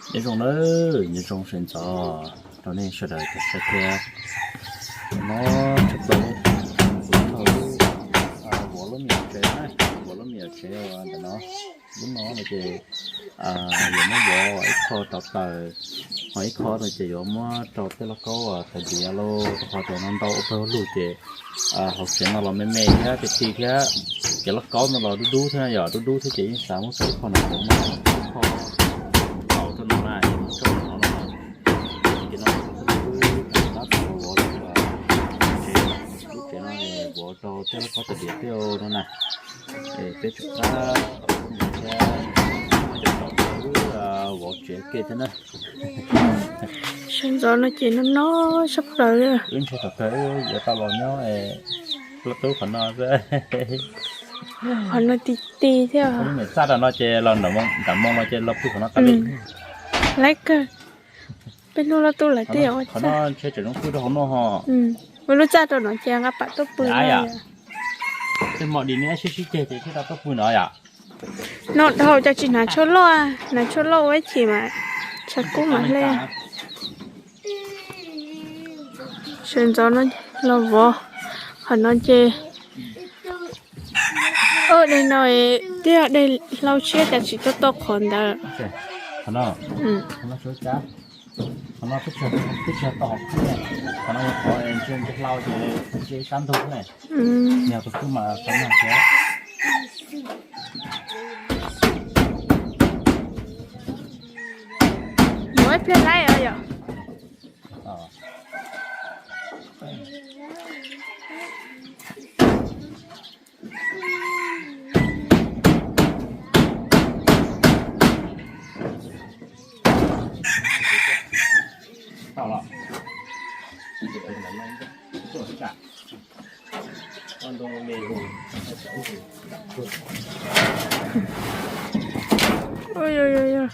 Nyob zoo nawb, nyob zoo sawv ntxov rau nej sawv daws tau saib thiab. No tshaj plaws lub, kuv nyob rau lub, vov lub me nyuam tsev na, vov lub me nyuam tsev uas ntawm no. Lub no no ces yuav muab vov ib qho rau taws, ho ib qho no ces yuav muab rau tej lauj kaub taws diav lauj, rau qhov tias no ntau ua pawg lug ces hauv tsev no los me me thiab ti ti thiab, ces lauj kaub no los dub dub thiab yom, dub dub thiab ces yeej xav muab rau ib qho no, muab ib qho tau rau no na, ces muab rau no no. Ces no kuv tab tom vov lub tsev, lub tsev no vov rau tej lauj kaub taws diav tej no na. Es peb tsum tab tom thiab, cov tom wb vov tsev ke thiab na. Sawv ntxov no ces no no sab plaws li. Wb ntshe thaum kawg wb yuav tau los nyob lub tub qhov no xwb. Qhov no ti ti thiab. Lub niam txaj rau no ces los nram moo no ces los pw qhov no tas li. Laiv kawg. Peb hnub lub tub lawm tej qhov no ntshe tseem zoo pw rau hauv no ho. Ua lub txaj rau no ces nqa pam tuaj pw no. Tej mom dim neb sib sib ceg ces thiaj tau tuaj pw no yom. No dhau cas tsis hnav tshuaj loj, hnav tshuaj loj ua ib chim mas tshav kub mas hle. Sawv ntxov no los vov, qhov no ces, o, dej no twb yog dej hlau siab cas tsis tau tau qhov ntawd. Qhov no twb tsis tau hauv khwb ne, qhov no yog qhov ntshe hlau ces ntshe ib sab ntug xwb ne. Yog tus khwb mas qhov no thiab. Muaj ib pliag laib os yom. Ui, ui, ui, ui.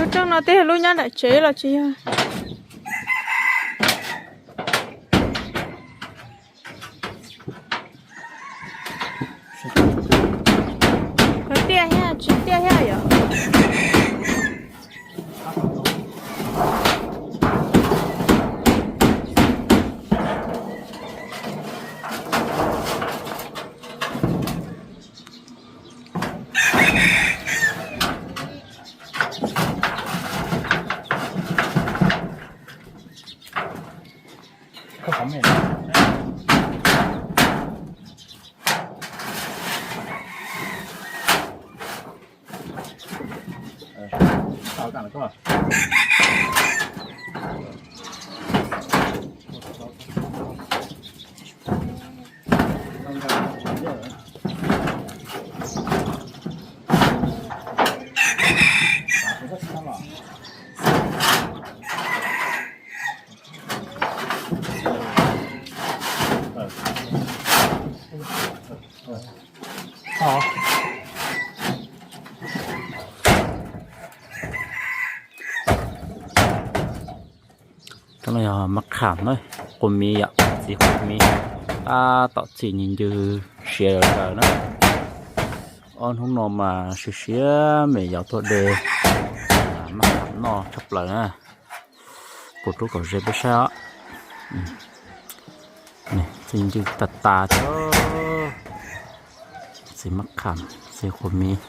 Lub rooj no twb yog lub nyob nram tsev los tsis yog? Puas tiaj thiab tsis tiaj thiab yom? Cov no yog maj kham na, qus miv yom, txiv qus miv, tab tom txi ncw ncw siav zom zaws na. Ob hnub no mas siav siav me yov tuaj de maj kham noj tshaj plaws na. Kuv rub kom ze peb saib os. Txi ncw tas tas thiab. Txiv maj kham, txiv qus miv.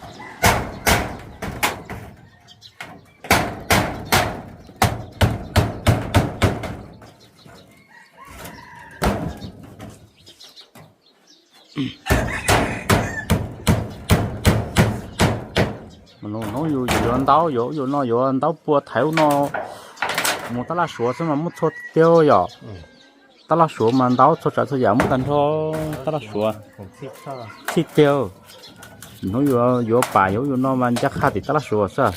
Hnub yus yuav ntaub, yuav ub yuav no, yuav ntaub pua thaiv ub no, mus tab laj suav xwb mas muaj txhua tiag yom. Tab laj suav mas ntaub txhua tsav txhua yam muaj tag nrho tab laj suav. Txhij tiag. Hnub yuav pam yuav ub yuav no mas ncaj qha tim tab laj suav xwb.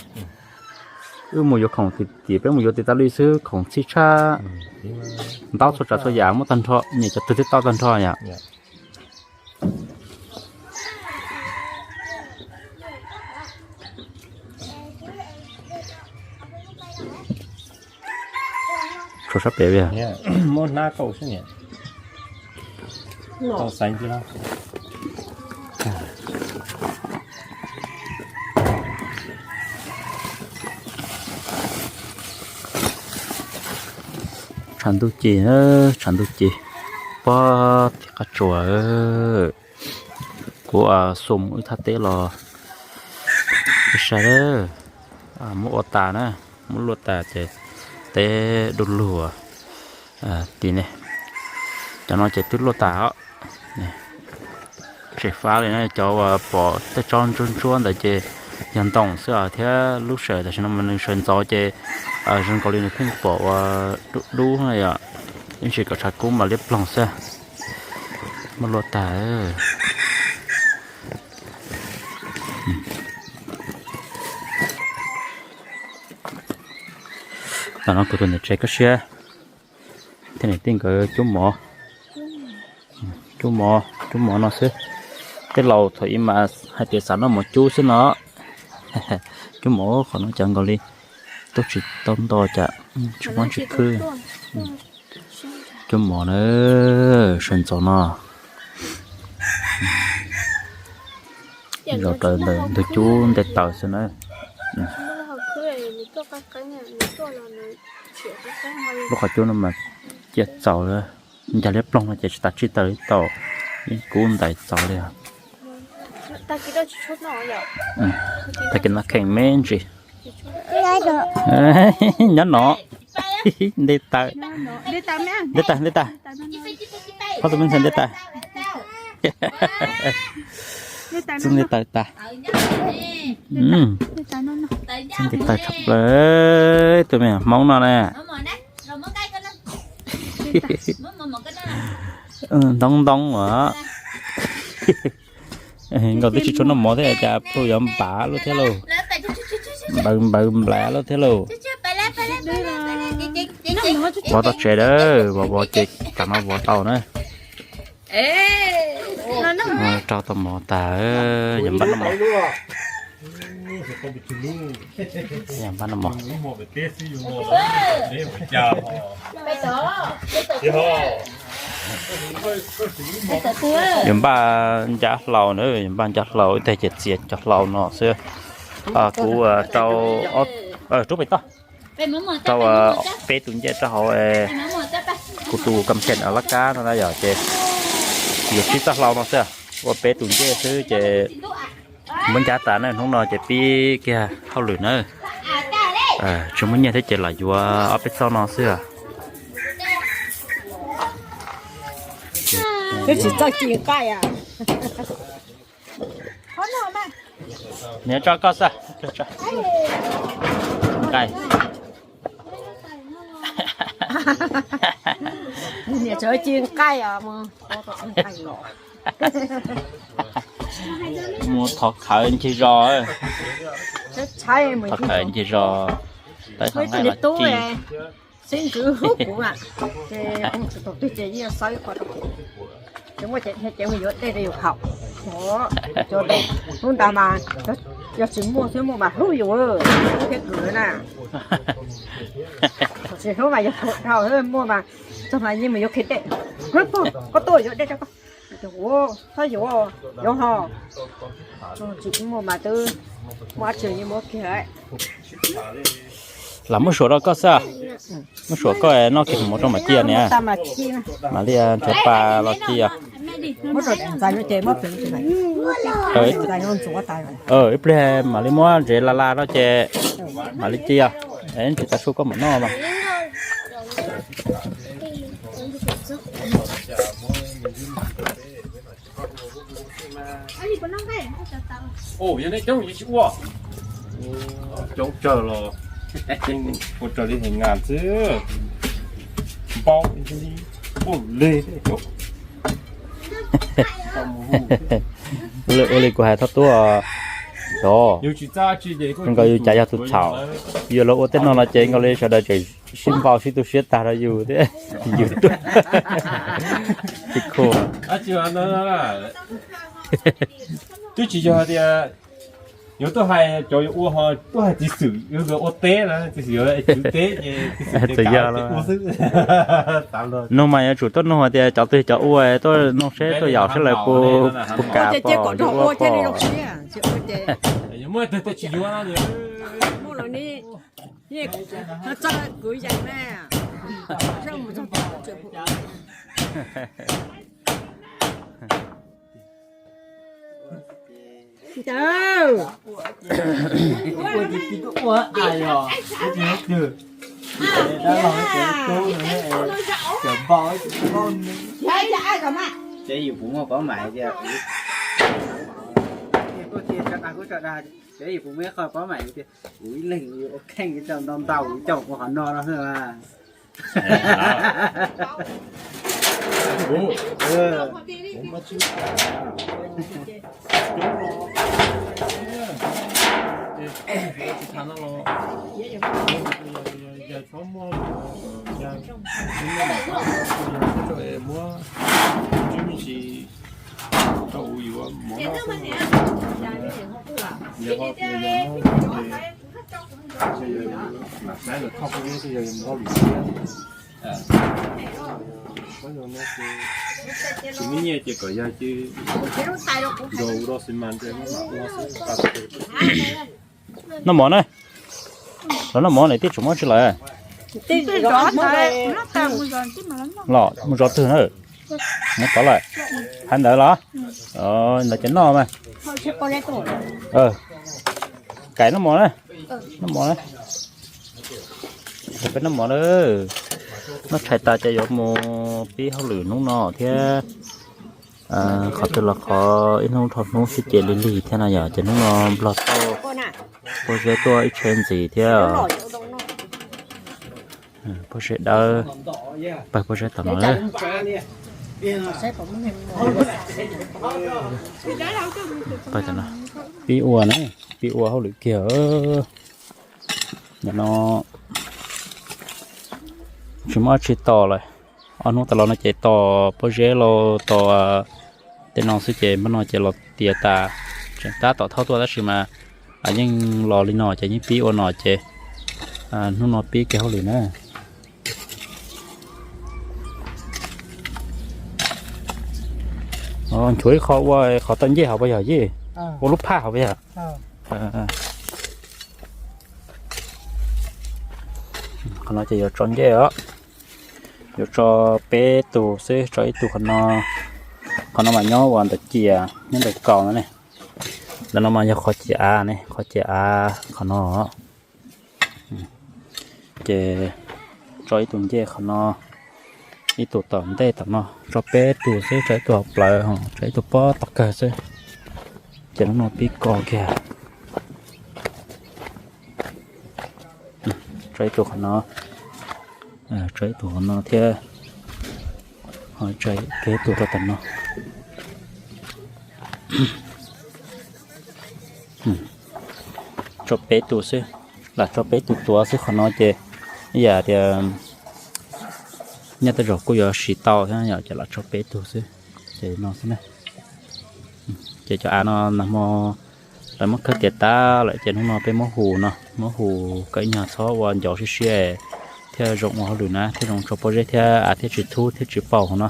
Wb mus yuav khoom tim, peb mus yuav tim tas li xwb, khoom txhij tshaj. Ntaub txhua tsav txhua yam muaj tag nrho, nyiam cov twg twb tau tag nrho yom. Tshuav sab pem, muab hnab kauj xwb niam. Tau xaiv ntxiv no. Tshav ntuj ci, tshav ntuj ci, pob tim qab tsuas. Kuv xua mus ib thaj teb los sai, muab ua tas na, muab luaj tas ces teb dub lug. Tim ne, cov no ces twb luaj tas os. Tseem fab li na, cov uas pom tej tsob ntsuab ntsuab ntawd ces yog ntoo xwb os, thiab lub sawm tam sim no mas nws sawv ntxov ces zoo nkaus li nws pheej pom ua dub dub na yom. Ib ntsis kom tshav kub mam liab ploog xwb. Muab luaj tag. Tam no kuv tus niam tsev koj siab thiab niam tij nkawd cub mov, cub mov, cub mov no xwb. Tej laus thaum ub mas hais tias xav noj mov cub xwb no. Cub mov qhov no cas nkaus li tub tsis tau nto cas, tsis muaj tsis khwb. Cub mov na, sawv ntxov no. Zaum raws ntawm ntug cub nte taws xwb na. Lub qhov cub no mas cia txaus, ncag liab ploog no ces tsis tas tsij taws li tau, yeej kub ntais txaus li. Tag kis no kheej me ntsis. Nyob no. Nte taws. Nte taws, nte taws. Phob tus me ntxhais nte taws. Txij nte taws tas. Txij nte taws tshaj plaws tus me Hmoob no na. Ntoob ntoob as. Nkaus twb tsis tshua noj mov thiab cas plhu yuav npav luaj thiab lauj. Npaws npaws nplav luaj thiab lauj. Vov tau tsev dawb, vov vov ces tam no vov tau na. Rau tau mov tas, yog npaj noj mov. Yog npaj noj mov. Yuav npaj ncab hlau na, yuav npaj ncab hlau ib teg ces txiav cov hlau no xwb. Kuv rau, rub pem toj, rau peb tus ncej rau hauv kuv tus kam kheem laj kab no na yom, ces yuav tsib txoj hlau no xwb, ua peb tus ncej xwb ces muab ncab tas na, hnub no ces pib kiag hauj lwm na. Tsis muaj nyiaj thiab ces lam yuav ob peb txoj no xwb. Twb tsis txawj ci nqaij. Niam tso koj xwb. Nqaij. Niam tso ci nqaij os. Mus thov khawv ncig zos. Thov khawv ncig zos. Tawb thov nqaij los ci. Xib ntxwv hlub kuv na, ces kuv mus txog thaum twg ces yeej xav ib qho rau kuv. Ces muaj ces thiaj ces mus yuav dej rau yus haus. Hnub ntawd mas yog tsis muaj thiab muaj mas hlub yus, hlub thiab kws na. Tsis hlub mas yog dhau muaj mas txog mas yeej mus yuav kiag dej. Koj tuaj yuav dej rau koj. Txhob yuav, yuav ho. Tsis muaj mas twb muaj dab tsi yeej muab kiag. Lam muab suam rau koj xwb. Muab suam koj noj kiag mov rau mam ci niam. Mam li nrhiav pas los ci os. Ib pliag mam li muab ntsev la la no ces mam li ci os. Tsis tas su koj mam noj mas. Yog nej coob yeej tsis ua, coob tsawg los ua raws li hais nas xwb. Npau li, npau li. Ua li kuv hais thaum tuaj, cov, nkaus yus cas yog tus txhaum, yus los ua tej no los ces nkaus li sawv daws tseem sib npau sib tu siab tag rau yus thiab. Yus tuaj tsis khuv. Twb tsis yog tias yuav tuaj hais cov yuav ua ho tuaj hais txiv xwm yuav ua teb na, txiv xwm yuav teb ces txiv xwm txawm yog ua xwb. Nug mas yuav tsum tuaj nug hais tias cov twg cov ua, tuaj nug seb tuaj yaum seb lawv puas kam pom yuav ua pom. Ces yus puas muaj paub mam tias, ces yus puas muaj qhov paub mam tias kuv ib leeg ua kheej coj ntau ntau coj ua qhov no no xwb. Tsis muaj nyiaj ces kom yog cia nrog ua xi mas ntej mam ua xwb. Noj mov na, los noj mov na, tib tsis muab tsi lawm. Los mus zov twg na, mus tod lawm. Hais ntawd los, ntawd ces noj mas. Kais noj mov na, noj mov na. Peb noj mov na, noj tshais tas ces yuav mus pib hauj lwm hnub no thiab. Qhov twg los qhov ib hnub dhau hnub xwb ces lig lig thiab no yog ces hnub no nplog tau pob zeb tuaj ib tsheb ntxiv thiab. Pob zeb dawb, pawg pob zeb tom no. Pawg tom no, pib ua na, pib ua hauj lwm kiag. Nim no tsis muaj dab tsi tos lawm. Ob hnub tas los no ces tos pob zeb los tos tej no xwb ces npaj no ces los tiav tas, tseem tab tom thauj tuaj tab sis mas yeej los li no ces yeej pib ua no ces hnub no pib kiag hauj lwm na. Nchuav ib qho ua qhov tau ncej hauv puas yog yij? Ua lub phaj hauv puas yog? Qhov no ces yuav tso ncej os. Yuav tso peb tus xwb, tso ib tug qhov no. Qhov no mas nyob uas ntawm cias, nyob ntawm kaus no ne. Ntawm no mas yog qhov cias av ne, qhov cias av qhov no. Ces tso ib tug ncej qhov no, ib tug tom ntej tom no, tso peb tug xwb, tso ib tug hauv plawv, tso ib tug pob tom kawg xwb. Ces lub no pib ko kiag. Tso ib tug qhov no, tso ib tug qhov no thiab, tso ib tug rau tom no. Tso peb tus xwb, lam tso peb tus tuav xwb qhov no ces ib yam tias nyob tej zaum kuj yuav siv tau thiab yom, ces lam tso peb tus xwb. Ces no xwb na. Ces cov av no nag hmo lawv muab khawb tiav tag lawm ces hnub no peb muab hu no, muab hu kom ib nyuag txhob ua ncauv siab siab thiaj zoo ua hauj lwm na, thiaj zoo tso pob zeb thiab av thiaj tsis thub thiab tsis paum no.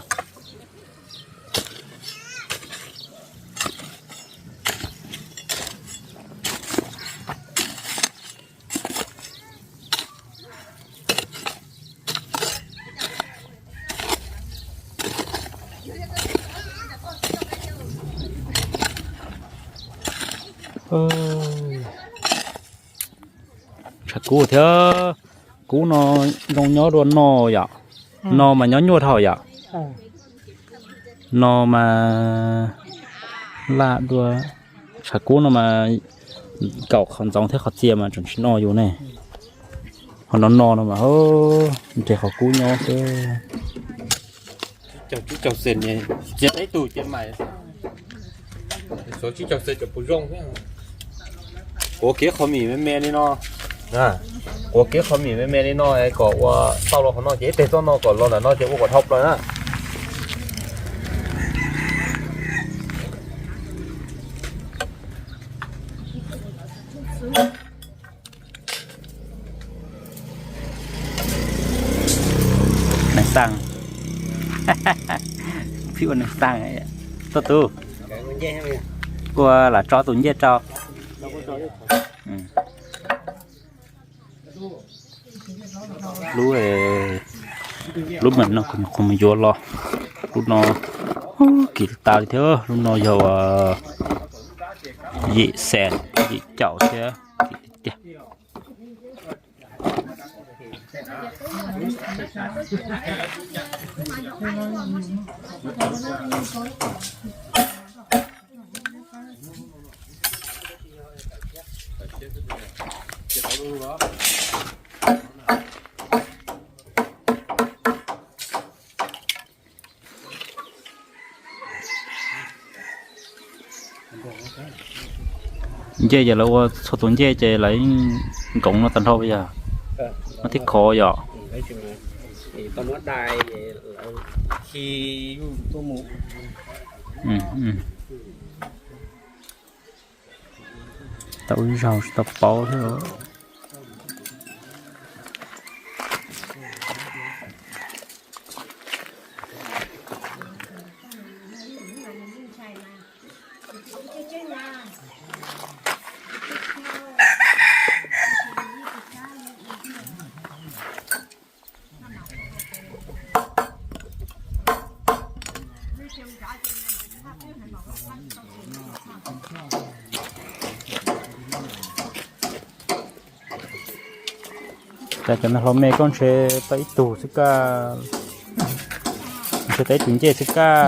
Tshav kub thiab, kub no zoo nyob dua no yom, no mas nyob nyuaj dhau yom, no mas laj dua. Qhov kub no mas kaum qhov ntxoov thiab qhov txia mas tseem tsis noj yus ne. Ho no no no mas nrhiav qhov kub nyob xwb. Tsib caug xees, txiav tau ib tug cia mas. Tsib caug xees cov puas zoo thiab. Quav kiag qhov mis me me li no. Quav kiag qhov mis me me li no kom ua tau los qhov no ces ib teg txoj no kom los ntawm no ces ua kom dhau plaws na. Neeg xaj, pheej ua neeg xaj. Tuaj tus, ua lam tso tus ncej rau. Lub, lub mas no kuv mus yuav los. Lub no kim tas li thiab, lub no yog yim xees yim caum thiab, kim tiag tiag. Ncej ces lawv ua txhua tus ncej ces lawv yeej nkoov no tag nrho yog, muab thib khov yom. Tau ib zaug tsis tau paub thiab. Cas cov no hlo me koj ntshe tau ib tug xwb kaj, ntshe tau ib tug ncej xwb kaj.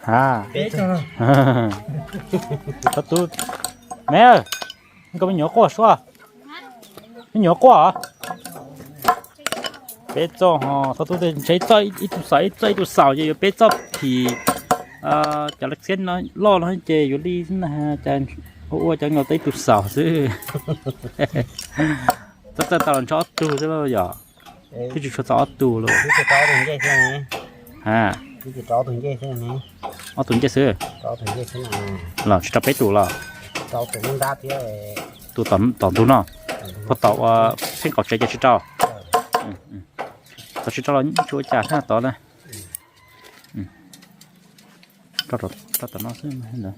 Ha, tub me, koj me nyuam quaj suab, me nyuam quaj. Peb txoj ho txhob tub ntshe ib txoj ib tug xaus, ib txoj ib tug xaus ces yuav peb txoj phim. Cov laj xiab loj no ces yuav li cas ua ua cov nkaus tau ib tug xaus xwb. Txawj txawj tau los ntshe ob tug xwb lauj yom. Twb tsis tshua tau ob tug lauj. Ha, ob tug ncej xwb. Los tsis rau peb tus los? Tus tom ntug no, puag tom ua pheej qaum tsev ces tsis rau. Tau tsis rau los tsis ua cas thiab tod na. Rau tom no xwb ntawd.